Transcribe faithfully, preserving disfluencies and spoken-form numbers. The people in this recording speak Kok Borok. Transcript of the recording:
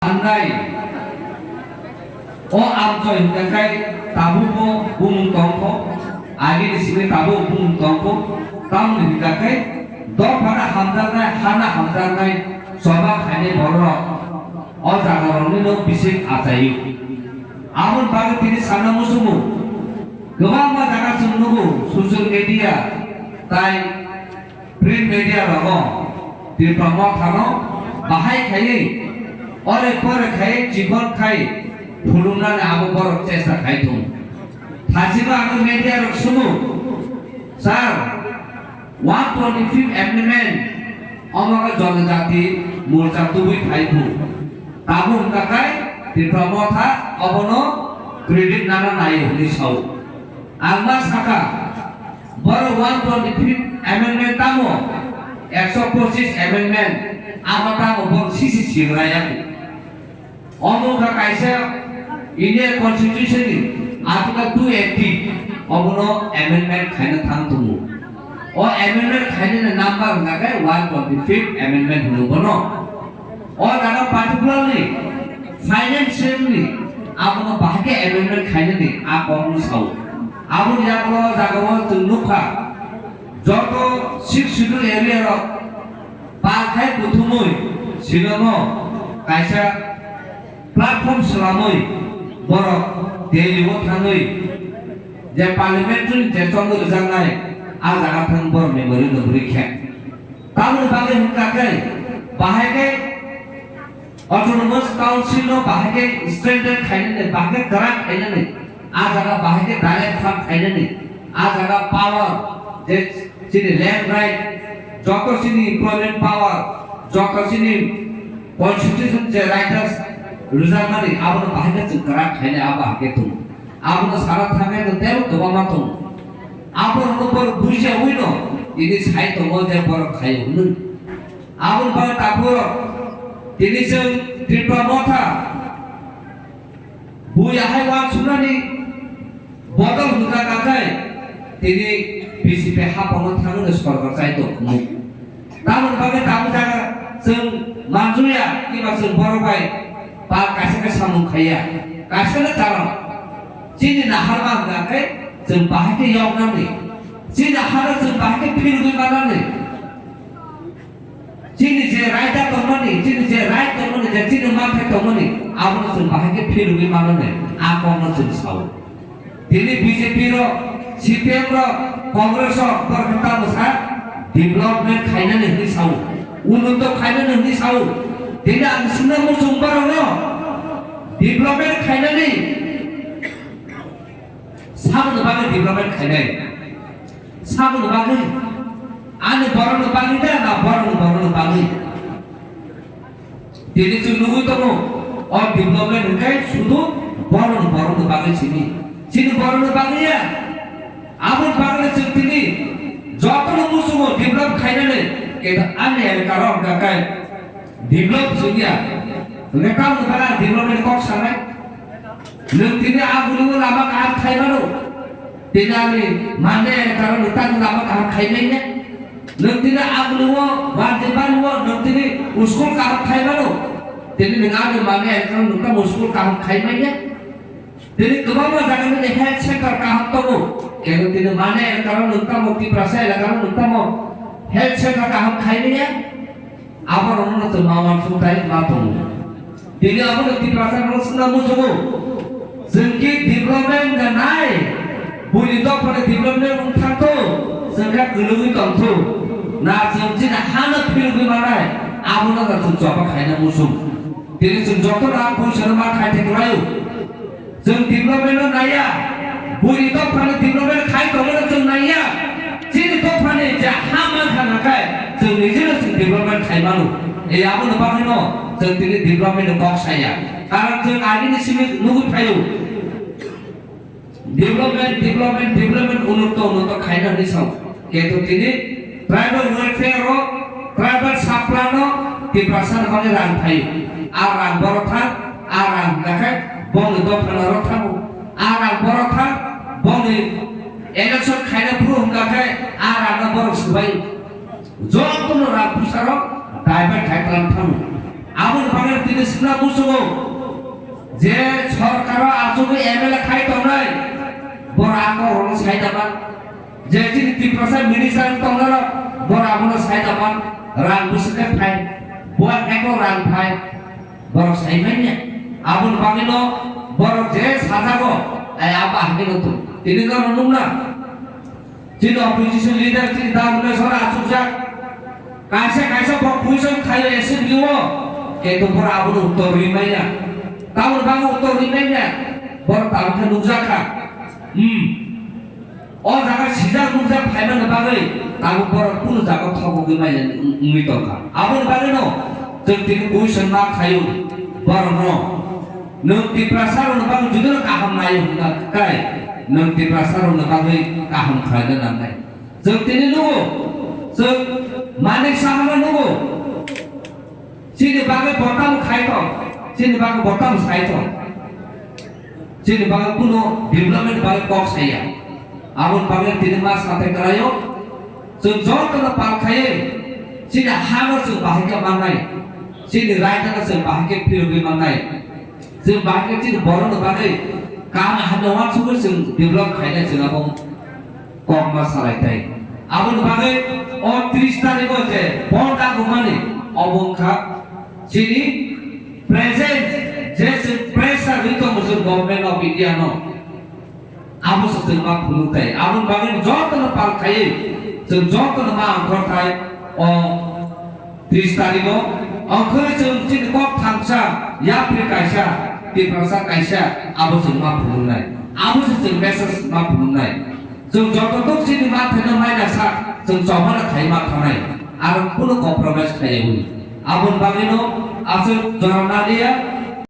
Amnai, o amchoi hingka khai tabukbo bumung tongkho, agini simi tabuk bumung tongkho, tamni hingka khai dophano hamjaknai, hano hamjaknai choba khainai borok o jagarokni no bising achaio. Aboni bagwi tini sana musumu, kwbangma jaga chwng nugo social media tai print media rogo Tipra Mothano bahai khaiwi ore pore khai chikon khai phulumnani abo borok chesta khai thung. Thachima ang media rok sumu, sir, one twenty fifth amendment omo khe jonojati morcha tubui phai phu. Tabuk hwnkha khai Tipra Motha obono credit nana nai hwnwi sao. Ang ma sakha, borok one twenty fifth amendment tamo, ekso pochis amendment, abo tamo borok sisi sigra ya. Omo wngkha kaisa India Constitution ni Article two eighty, obono amendment khaina thang tongo. O amendment khainani number wngkha khe one twenty fifth amendment hwnwi bono. O jaga particularly financial ni abono bahai khe amendment khainani a kokno sao. Aboni yagulo o jaga o chwng nukha, joto six schedule area rok pal khai kuthumui Shillong o kaisa platform swlamwi borok Delhi o thangwi je parliamentary je chongwi rwjaknai a jaga thang borok memory no bwrwi khe. Tamoni bagwi hwnkha khe bahai khe Autonomous Council no bahai khe strengthen khainani, bahai khe kwrak khainani, a jaga bahai khe direct fund khainani, a jaga power je chini land right, joto chini employment power, joto chini constitution je rights rwjakmani abono bahai khe chwng kwrak khainai abo bahai khe tongo. Abono sana thangkhe no teibo kwbangma tongo. Abo hwnwi borok bujiyaui no tini sai tongo je borok khaio hwnwi. Aboni bagwi takhuk rok tini chwng Tipra Motha buya hai uansuknani bodol hwnkha kha khai tini B J P hapangno thangwi sorkar chai tongmung. Tamoni bagwi tabuk jaga chwng manjukya kiba chwng borok bai ba kaisa khe samung khaiya, kaisa khe karon. Chini naharma hwnkha khe chwng bahai khe yoknani, chini naharno chwng bahai khe philugwi manani. Chini je raida tongmani, chini je right tongmani, je chini manthai tongmani, abono chwng bahai khe philugwi manani, a kokno chwng sao. Tini B J P rok, C P M rok, Congress rok, borok khe tamo sa development khainani hwnwi sao, unnoti khainani hwnwi sao. Tini ang swngna muchung borokno development khainani, saboni bagwi development khainai, saboni bagwi, ani borokni bagwi da na borokni borokni bagwi? Tini chwng nugwi tongo, o development hwnkhe sudu borokni borokni bagwi simi. Chini borokni bagwi ya. Aboni bagwi chwng tini jotono muchungo develop khainani, kebo ani elkaro hwnkha khe develop swngya. Hwnkhe tamoni bagwi ang development kok sanai. Nwng tini agulio lama kaham khai mano. Tini ani mane karon nwng tamo lama kaham khai manya. Nwng tini agulio, Banjibari o nwng tini school kaham khai mano. Tini nwng ani mane karon nwng tamo school kaham khai manya. Tini kwbangma jaga nini health center kaham tongo. Kebo tini mane karon nwng tamo Tiprasa elakaro nwng tamo health center kaham khai manya. Aborokno chwng ma uansukthai ma tongo. Tini abono Tiprasarokno swngna muchungo. Chwng ki development da nai? Buini dophani development wng thangtho, chwng kha kwlwngwi tongtho. Na chwng chini hano philugwi manai, abono da chwng choba khaina muchung. Tini chwng jotono a puisano ma khai thai kwlaio. Chwng development no naiya, buini dophani development khai tongmano chwng naiya, chini dophani je ha mankha nakhai chwng nijino chwng development khai mano. E, aboni bagwino chwng tini development ni kok saya. Karon chwng agini simi nugwi phaio. Development, development, development, ununto, ununto khaina hwnwi sao. Kintu tini tribal welfare o, tribal supply no Tiprasa ni bagwi rang phaio. A rang borok thang, a rang hwnkha khe bongni dophano rok thango. A rang borok thang, bongni election khaina phuru hwnkha khe a rang no borok swbai. Jotono rang puisa rok divert khai tlang thango. Aboni bagwi tini swkang muchungo je sorkaro achugwi M L A khai tongnai, borok a kokrokno sai da man. Je chini Tiprasa minister tongnairok, borok abono sai da man, rang bwswk khe phai, buar khe kok rang phai, borok sai manya. Aboni bagwino borok je sajago, ai abo ahai no tong. Tini no nukna. Chini opposition leader chini Dharmeshwar achukjak. Kaisa kaisa bo question khaio assembly o, kintu borok abono uttor rwi manya. Tamoni bagwi uttor rwi manya, borok tabuk khe nukjak kha. Hmm. O jaga sijak nukjak phaimani bagwi tabuk borok kunu jaga thogogwi manya wngwi tongkha. Aboni bagwino chwng tini question ma khaio borokno. Nwng Tiprasa rokni bagwi judino kaham naio hwnka kai, nwng Tiprasa rokni bagwi kaham khlaina nangnai. Chwng tini nugo, chwng Manik Sahano nugo. Chini bagwi bo tamo khai thok, chini bagwi bo tamo sai thok. Chini bagwi kuno development bagwi kok saya. Aboni bagwi tini ma sathai kwlaio. Chwng jotono pal khaiwi chini hano chwng bahai khe mannai. Chini raidano chwng bahai khe phirogwi mannai. Chwng bahai khe chini borokno bagwi kaham hamya uansugwi chwng develop khainai chwng abo kokma salai tai. Aboni bagwi o tris tarikh o je bond agumani obo wngkha chini present je chwng pressure rwi tongo chwng Government of India no. Abo se chwng ma phunuk tai. Aboni bagwi jotono pal khaiwi chwng jotono ma angkhor thai o tris tarikh o. Angkhorwi chwng chini kok thangsa, yapri kaisa, Tiprasa kaisa, abo chwng ma phunuknai. Abo se chwng message ma phunuknai. Chwng joto tok chini ma theno maina sa, chwng chobana khai ma thanai. Aro kuno compromise khaiwi. Aboni bagwino aswk jora naliya,